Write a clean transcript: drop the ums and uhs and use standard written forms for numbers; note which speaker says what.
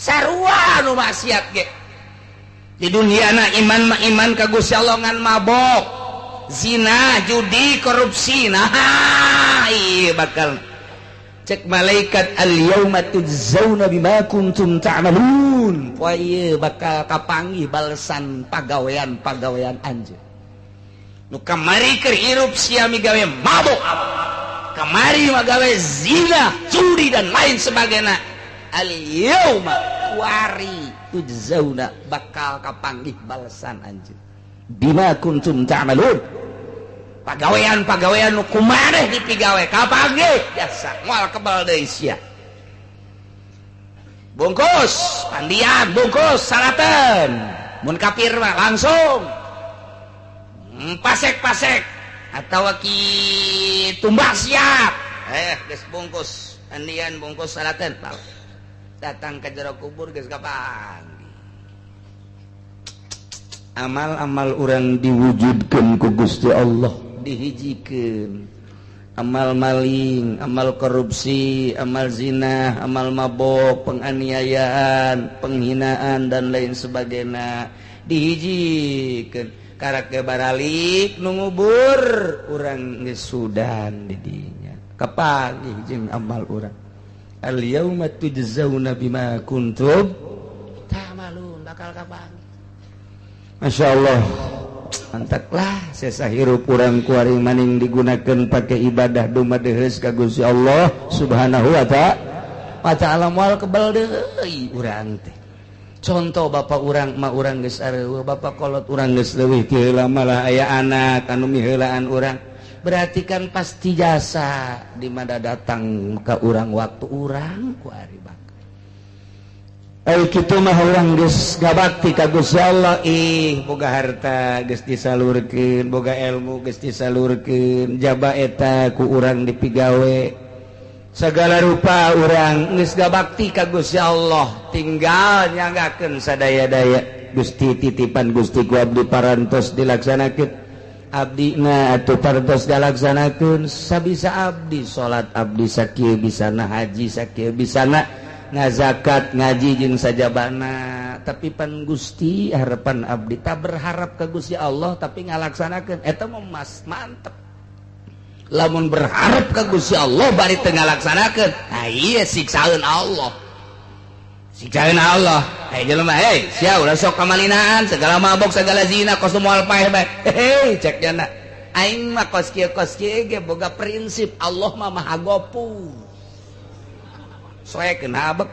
Speaker 1: Sarua nu maksiat ge di dunia na iman mah iman ka Gusti Allah, ngan mabok, zina, judi, korupsi. Nah, iya bakal cek malaikat, "Al yauma tujzauna bima kuntum ta'malun." Poe ieu bakal kapanggih balesan pagawean-pagawean anjeun nu kamari keur hirup. Sia migawe mabok, kamari magawe zina, judi, dan lain sebagainya. Al yauma kuari tujzauna, bakal kapanggih balesan anjeun, bima kuntum ta'malun, pagawean-pagawean nu kumaneh dipigawe kapanggih biasa, moal kebal deui sia. Bungkus pandian, bungkus salaten. Mun kafir mah langsung pasek-pasek atau ki tumbak siap. Geus bungkus pandian, bungkus salaten, datang ke jero kubur geus kapanggih. Amal-amal urang diwujudkan ku Gusti Allah, dihijikeun amal maling, amal korupsi, amal zina, amal mabok, penganiayaan, penghinaan, dan lain sebagainya, dihijikeun. Karak ge baralik nu ngubur urang geus sudan didinya, kapanggih jeung amal urang. Al yauma tujzauna bima kuntum ta'malun, bakal kapanggih. Masya Allah, mantaplah sesa hirup urang kuari maning digunakan pakai ibadah dumadeheus ka Gusti Allah Subhanahu wa ta'ala, moal kebal deui urang teh. Contoh bapak urang, ma urang geus areuweuh, bapak kolot urang geus leuwih ti heula, malah aya anak anu miheulaan urang. Berarti kan pasti jasa di mana datang ke urang waktu urang kuari bakal. Ay kitu mah urang geus gabakti ka Gusti Allah. Ih, boga harta geus disalurkeun, boga ilmu geus disalurkeun, jaba eta ku urang dipigawe segala rupa, urang geus gabakti ka Gusti Allah, tinggal nyanggakeun sadaya-daya. Gusti, titipan Gusti ku abdi parantos dilaksanakeun, abdi na atuh parantos dilaksanakeun sabisa abdi, salat abdi sakieu bisana, haji sakieu bisana, ngazakat, ngaji jeung sajabana. Tapi pan Gusti, harapan abdi tak berharap ke Gusti Allah tapi ngalaksanakeun eta mah mas mantep. Lamun berharap ke Gusti Allah bari teu ngalaksanakeun, nah iya siksaeun Allah, siksaeun Allah. Hei jelema, hei sia, ulah sok kamalinaan, segala mabok, segala zina, kos moal paeh bae. Hei, cek jana, aing mah kos kieu ge boga prinsip, Allah mah Maha Gopur. Soekeun habek.